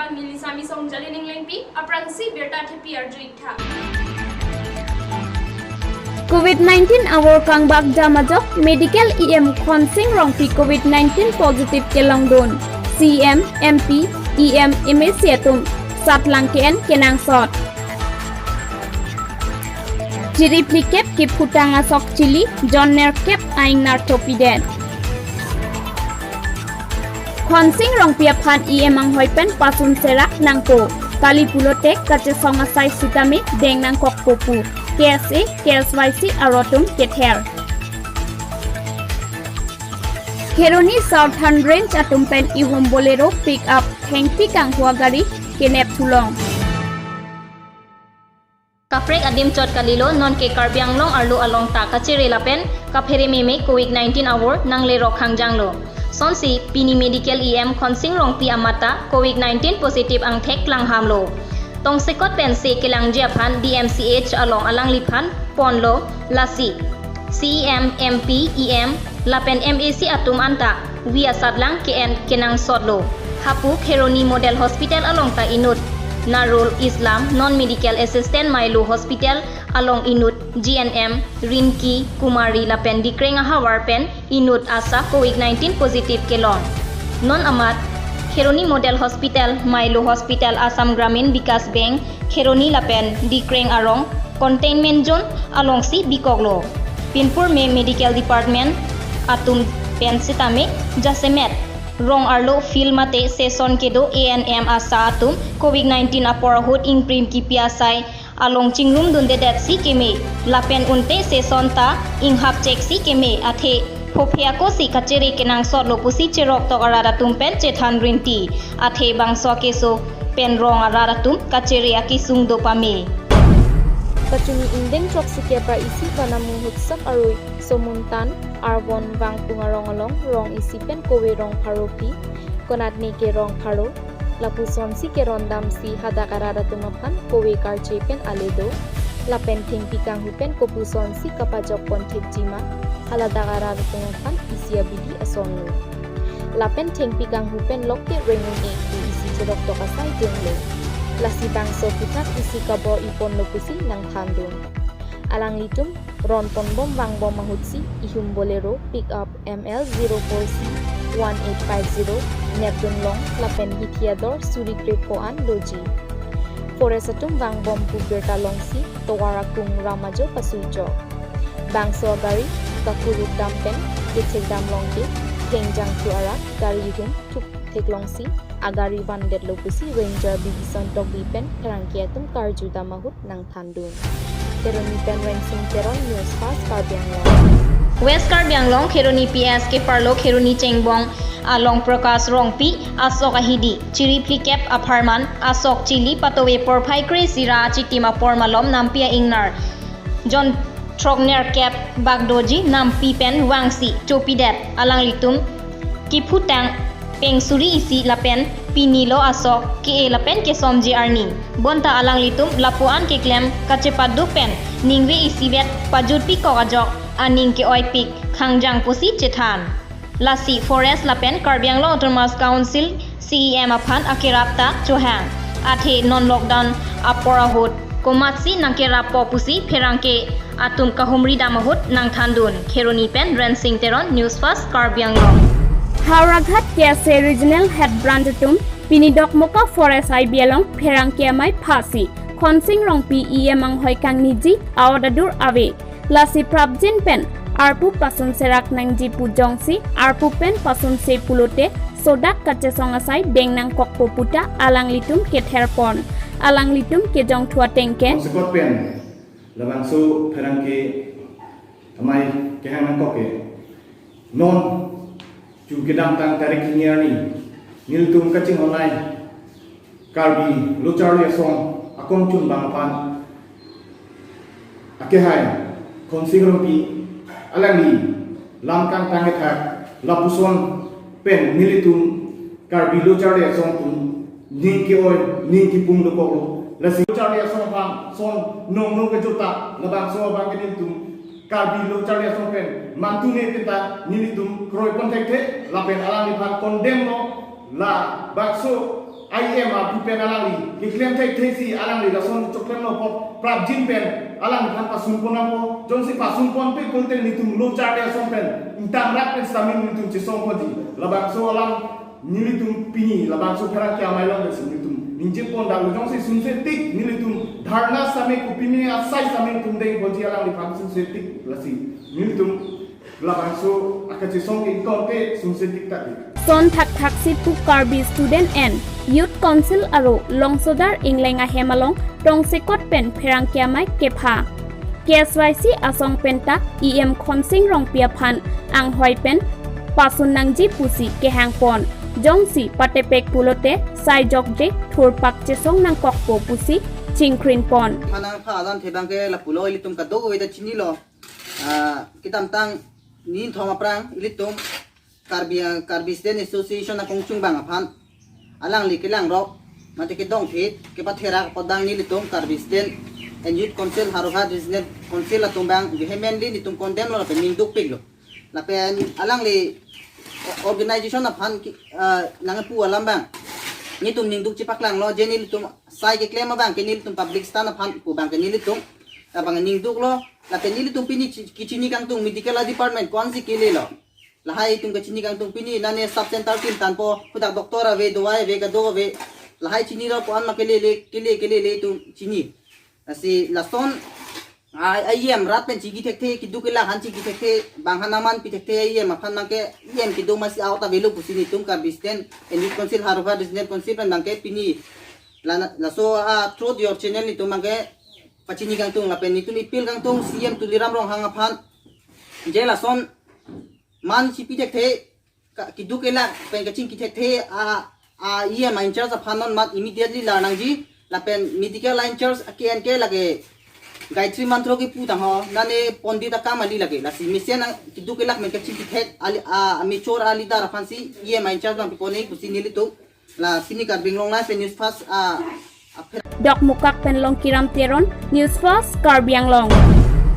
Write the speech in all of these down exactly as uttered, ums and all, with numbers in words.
Melisa Misong Jalining Lengpi, aphrangsi birta thepi arju-ik tha. Covid nineteen awor kangbak jam ajok Medical E M Khonsing Rongpi Covid nineteen positive kelongdun. C E M, M P, E M, M A C atum satlang ke-en kenangsot. Chiri phlikep kiphutang asok chili jon nerkep a-ingnar thopidet. Khonsing Rongpi aphan E M anghoi pen pasun serak nangpo. Kali pulote kachesong asai sitame deng nangkokpo pu K S A, K S Y C arat atum kether. Kheroni Southern Range atum pen ihum Bolero pickup thengpi kanghu agari kenep thulong. Kaprek adim chot kalilo, nonke Karbi Anglong arlo along ta kachere lapen kaphere meme Covid nineteen awor nanglerok hangjanglo. Sonsi pini Medical E M Khonsing Rongpi amat ta Covid nineteen positive angthek klanghamlo. Tongsekot pensi kelangji aphan D M C H along alangliphan ponlo, lasi C E M, M P, E M lapen M A C atum anta vi asatlang ke-en kenangsotlo. Hapu Kheroni Model Hospital along ta inut Narul Islam, non medical assistant Milo Hospital along inut G N M Rinki Kumari lapen Dikreng ahavar pen inut ASHA Covid nineteen positive kelong. Non amat Kheroni Model Hospital, Milo Hospital, Assam Gramin Vikas Bank Kheroni lapen Dikreng arong containment zone alongsi bikoklo. Pinpur me medical department atum pen sitame jasemet rong arlo field mate season kedo A N M ASHA atum Covid nineteen apor ahut ingprim kipi asai along chingrumdundedetsi keme, lapen unte season ta inghapchek si keme, athe phophe ako si kachere kenangsotlo pusi cheroktok arat atum pen chethan rinti, athe bangso akeso pen rong arat atum kachere akesung do pame. Kachini ingdeng throksi kep ra isi Vanamu Utsav arui Somuntan Arbon Vangpung arong along rong isi pen kove rong pharo pi, konatne ke rong pharo, lapusonsi kerondamsi hadak arat atum aphan kove karche pen ale do, lapen thengpi kanghu pen kopusonsi kapajok ponthekji ma, haladak arat atum aphan isi abidi asonlo. Lapen thengpi kanghu pen lokke reng un-e pu isi cheroktok asai denglo. Lasi bangso aphuthak isi kabor-iponlo pusi nangthandun. Alanglitum ron ponbom vangbom ahutsi ihum Bolero pickup M L zero four C one eight five zero nepdunlong lapen hithi ador suri krepho an doji. Forest atum vangbom pu birta longsi tovar akung ram ajo pasuijok. Bangso agari kakuruk dam pen kethek damlong ke thengjang thu arak gari ihum thuktheklongsi agari vandetlo pusi Ranger Bibison Tokbi pen pherangke atum karjudam ahut nangthandun. Kheroni pen Rensing Teron, News Fast Karbi Anglong. West Karbi Anglong, Kheroni P S keparlo Kheroni Chengbong along Prakash Rongpi asok ahidi, chiri phlikep apharman asok chili patove porphai kre-isi ra achitim apor malom nampi a-ingnar jon throknerkep bak doji nampi pen vangsi chopidet, alanglitum kiphutang pengsuri isi lapen pinilo asok ke-e lapen kesomji arni. Bonta alanglitum lapu-an keklem kachepaduk pen ningve isivet pajutpikok ajok aning ke-oipik khangjang pusi chethan. Lasi Forest lapen Karbi Anglong Autonomous Council C E M aphan akerap ta chohang. Athe non lockdown apor ahut komatsi nangkerappo pusi pherangke atum kahumridam ahut nangthandun. Kheroni pen Rensing Teron, News Fast Karbi Anglong. Howraghat K S A Regional Head Branch atum pini Dokmoka Forest I B along pherangke amei phasi Khonsing Rongpi E M anghoi kangniji a-order adur ave. Lasi prapjin pen arpu pasun serak nangji pu jongsi arpu pen pasunse pulote sodak kachesong asai deng nangkokpo puta alanglitum ketherpon. Alanglitum kejongthu ateng ke. Sekot pen labangso pherangke amei kehang nangkok ke. Non jun kedamtang tarik hini arni nelitum kachinghon-ai Karbi Lo Charli Asong akongchunbang aphan akehai Khonsing Rongpi alangli lam kangtang kethak lapuson pen nelitum Karbi Lo Charli Asong atum ning ke-oi ning kipung dokoklo. Lasi Lo Charli Asong aphan son nongno kejota labangso abang ke nelitum Karbi Lo Charli Asong pen mantune penta nelitum kroi ponthekthe lapen alangliphan condemn lo labangso I M api pen alangli keklem thekthesi alangli lason choklemlo pu prapjin pen alangliphan pasunpon nangpo. Jongsi pasunponpe pulote nelitum Lo Charli Asong pen ingtangrak pen sitame nelitum chesongponji. Labangso alam nelitum pini labangso pherangke amei along pensi nelitum ningjepon dam, jongsi sunsetik nelitum dharna sitame kopine asai sitame nelitum dengponji alangliphan sunsetik, lasi nelitum labangso akachesong ke ingtonte sunsetik tadi. Son thakthak si pu Karbi Student and Youth Council aro Longsodar Ingleng ahem along tongsekot pen pherangke amei kepha. K S Y C asong penta E M Khonsing Rongpi aphan anghoi pen pasun nangji pusi kehangpon. Jongsi patepek pulote sai jokje thurpak chesong nangkokpo pusi chingkrinpon. Phanang pha alam thebang ke lapulo, ilitum kadokave ta chinilo. Ah, kedamtang ninthom aphrang ilitum Karbi, Karbi Student Association akongchungbang aphan alangli kelangrok mate kedongthit kepatherak apot abang nelitum Karbi Student and Youth Council, Howraghat Regional Council atum abang vehemently nelitum condemn lo lapen ningdukpiklo. Lapen alangli organization aphan ki, ah, nangpu alam abang nelitum ningduk chepaklanglo, je nelitum sai keklem abang ke nelitum public stand aphan pu abang ke nelitum abang ningduklo. Lapen nelitum pini chi-, kechini kangtung medical department ko-ansi kelelo. Lahai itum kechini kangtung pini nane sub center tim tanpo, hadak doctor ave, dawai ave, kadokave. Lahai chinilo, ko-an ma kelele, kele, kelele itum chini. Lasi lason, ai, E M rat pen chingki thekthe, keduk kelak aphan chingki thekthe, bang hana man pi thekthe, E M aphan abang ke, E M kedo masi out avelo pusi nelitum Karbi Student and Youth Council, Howraghat Regional Council pen abang ke pini. La, laso a through your channel nelitum abang ke pachini kangtung lapen nelitum appeal kangtung C E M Tuliram Ronghang aphan. Je lason man chipi thekthe, ka, keduk kelak pen kachingki thekthe a, a E M in charge aphan non mat immediately lar nangji, lapen medical in charge ke-en ke lake Gayatri Mantro kepu tangho, nane pondit akam kali lake, lasi mesen keduk kelak pen kachingki thek ali, a, a mature a leader aphansi E M in charge abang pipone pusi nelitum la pini Karbi Anglong Live News Fast a, a pher- Dokmoka pen Longkiram Teron, News Fast Karbi Anglong.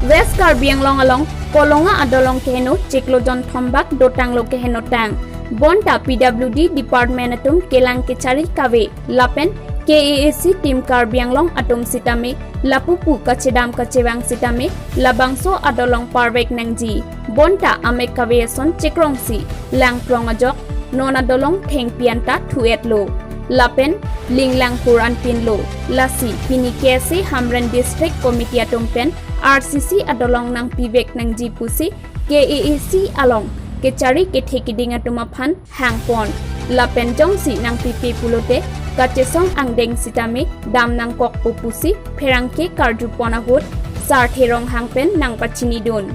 West Karbi Anglong along Kolonga adolong keheno chiklo jon thombak dotanglo kehenotang. Bonta P W D department atum kelang kechari kave lapen K A A C team Karbi Anglong atum sitame lapu pu kachedam kachevang sitame labangso adolong parvek nangji. Bonta amek kave ason chekrongsi langprong ajok non adolong thengpi anta thu-etlo. Lapen linglang pur anpinlo. Lasi pini K S A Hamren District Committee atum pen R C C adolong nangpivek nangji pusi K A A C along kechari kethe keding atum aphan hangpon. Lapen jongsi nangpipe pulote kachesong angdeng sitame dam nangkokpo pusi pherangke karjupon ahut Sarthe Ronghang pen nangpachinidun.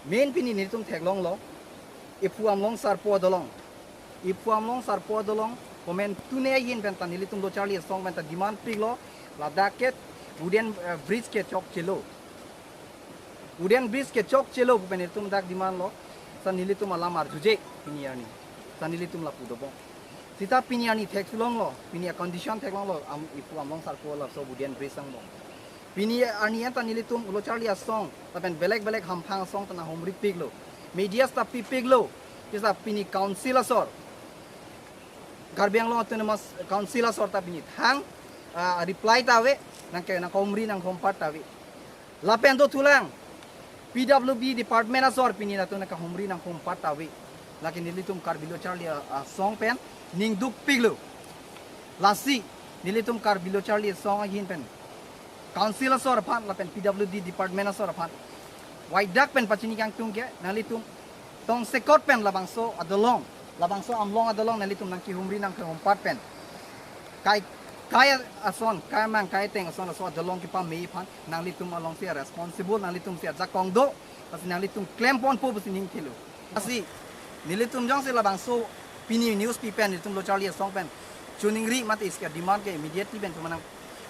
Main pini nelitum theklonglo, Iphu Amlong Sarpo adolong. Iphu Amlong Sarpo adolong komantu ne ahin penta nelitum Lo Charli Asong penta demand piklo, ladak ke wooden, eh, bridge kechokchelo. Wooden bridge kechokchelo pu pen nelitum dak demand lo. Sa nelitum alam arjuje pini arni. Sa nelitum lapu dobom. Seta pini arni theksulonglo, pini a condition theklonglo, am, Iphu Amlong Sarpo laso wooden bridge angbong. Pini arni anta nelitum Lo Charli Asong lapen belek belek hamphang asong ta nanghumri piklo. Media ta pipiklo. Seta pini council asor, Karbi Anglong Autonomous Council asor ta pini thang, ah, reply ta ave, nangke nangkahumri nanghumpat ta ave. Lapen dothulang, P W D department asor pini latum nangkahumri nanghumpat ta ave. Lake nelitum Karbi Lo Charli, ah, Asong pen ningdukpiklo. Lasi nelitum Karbi Lo Charli Asong ahin pen council asor aphan lapen P W D department asor aphan waidak pen pachini kangtung ke nanglitum tongsekot pen labangso adolong, labangso Amlong adolong nanglitum nangkehumri nangkehumpat pen kai, kai ason, kai mang kai teng ason, laso adolong kepame aphan nanglitum alongsi responsible, nanglitumsi ajakong do, lasi nanglitum klemponpo pusi ning thelo. Lasi nelitum jongsi labangso pini news pi pen nelitum Lo Charli Asong pen choningri mate isi kedemand ke immediately pen tumanang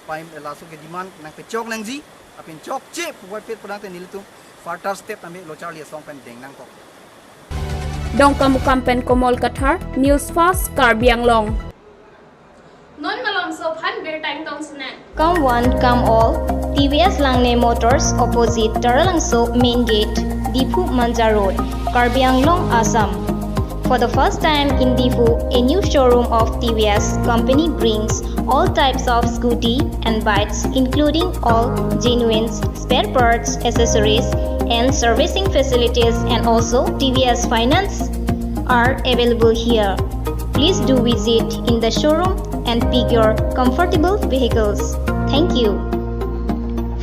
pai laso kedemand nangpechok nangji, apin chokche puvoiphit pudangte nelitum further step tame Lo Charli Asong pen deng nangkok. Dongkamukam pen Komol Kathar, News Fast Karbi Anglong. Non malomso aphan birta ingtong sinang. Come one, come all, T V S Langne Motors, opposite Taralangso Main Gate, Diphu Manja Road, Karbi Anglong, Assam. For the first time in Diphu, a new showroom of T V S company brings all types of scooty and bikes, including all genuine spare parts, accessories, and servicing facilities, and also T V S finance are available here. Please do visit in the showroom and pick your comfortable vehicles. Thank you.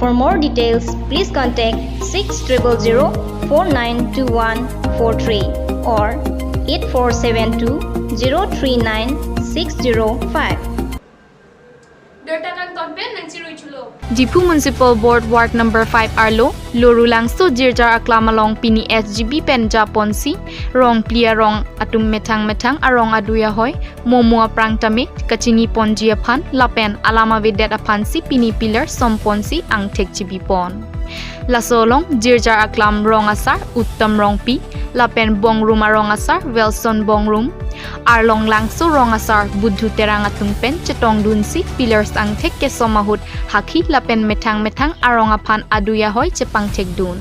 For more details, please contact six triple zero four nine two one four three or eight four seven two zero three nine six zero five. Dota kangton pen nangchirui chulo. Diphu Municipal Board Ward Number five arlo Lorulangso Jirjar Aklam along pini S G B pen japonsi rong phli arong atum methang methang arong adui ahoi momo aphrang tame kachini ponji aphan lapen alam avedet aphansi pini pillar som ponsi angthek chibi pon. Laso along Jirjar Aklam rong asar Uttam Rongpi lapen Bongrum arong asar Wilson Bongrum, Arlong Langso rong asar Budhu Terang atum pen chetongdunsi pillars angthek kesom ahut hakhi lapen methang methang arong aphan adui ahoi chepangthekdun.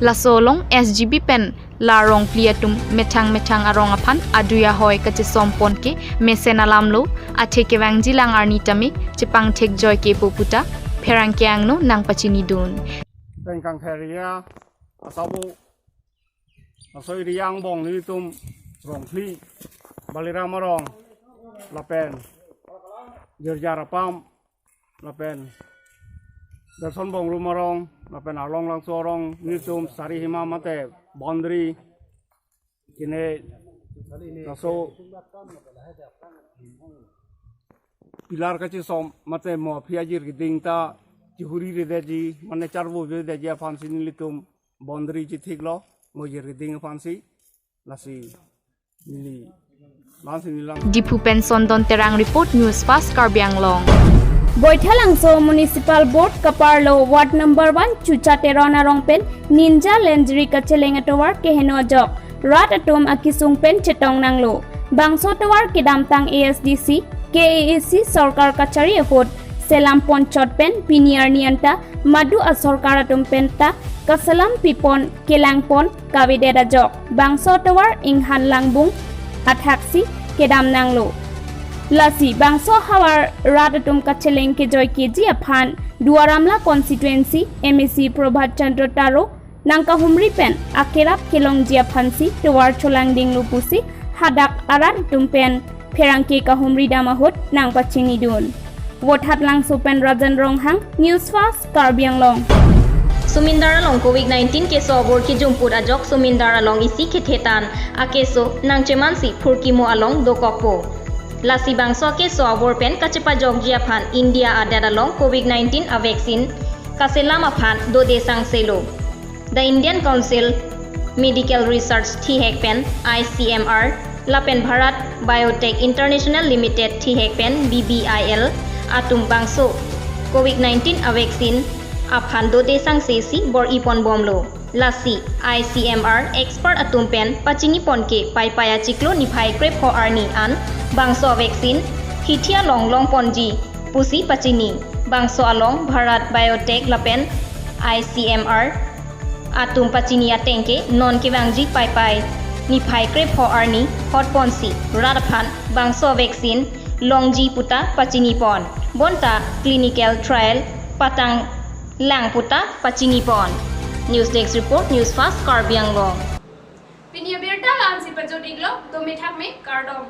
Laso along S G B pen la rong phli atum methang methang arong aphan adui ahoi kachesom pon ke mesen alamlo, athe kevangjilang arni tame chepangthek joike pu puta pherangke angno nangpachinidun. Pengkang Kheria, Asabo, Asoi Riang Bong nelitum rong phli, Baliram arong, lapen Jirjar Aklam, lapen Wilson Bongrum arong, lapen Arlong Langso arong nelitum sari hima mate boundary kine laso pillar kachesom mate mo aphi ajir keding ta chihuri redetji mane charvo redetji aphansi nelitum boundary chithiklo mo ajir keding aphansi, lasi neli, lasi neli lang. Diphu pen Sondon Terang report, News Fast Karbi Anglong. Baithalangso Municipal Board kaparlo Ward Number one Chucha Teron arong pen Ninja Laundry kacheleng atovar keheno ajok rat atum akesung pen chetong nanglo. Bangso tovar kedamtang A S D C, K A A C sorkar kachari ahut selam ponchot pen pini arni anta madu asorkar atum pen ta kaselam pipon kelang pon kavedet ajok bangso tovar inghan langbung athaksi kedam nanglo. Lasi bangso havar rat atum kacheleng kejoikeji aphan Duar Amla constituency M A C Prabhat Chandra Taro nangkahumri pen akerap kelongji aphansi tovar cholangdinglo pusi hadak arat atum pen pherangke kahumri dam ahut nangpachinidun. Vothatlangso pen Rajan Ronghang, News Fast Karbi Anglong. Sumindar along Covid nineteen keso abor kejumput ajok Sumindar along isi khethetan akeso nangchemansi phurkimo along dokokpo. Lasi bangso akeso abor pen kachepajokji aphan India adet along Covid nineteen avaccine kaselam aphan dode sangselo. The Indian Council Medical Research thihek pen I C M R lapen Bharat Biotech International Limited thihek pen B B I L atum bangso Covid nineteen avaccine aphan dode sangsesi bor-i ponbomlo. Lasi I C M R expert atum pen pachinipon ke Paipai achiklo niphai krepho arni an bangso avaccine hithi along longponji pusi pachini. Bangso along Bharat Biotech lapen I C M R atum pachini ateng ke non kevangji Paipai niphai krepho arni hotponsi rat aphan bangso avaccine longji puta pachinipon. Bonta clinical trial patanglang puta pachinipon. News Desk Report, News Fast Karbi Anglong. Pini abirta la-ansi pajut-iklo, dome thakme, kardom.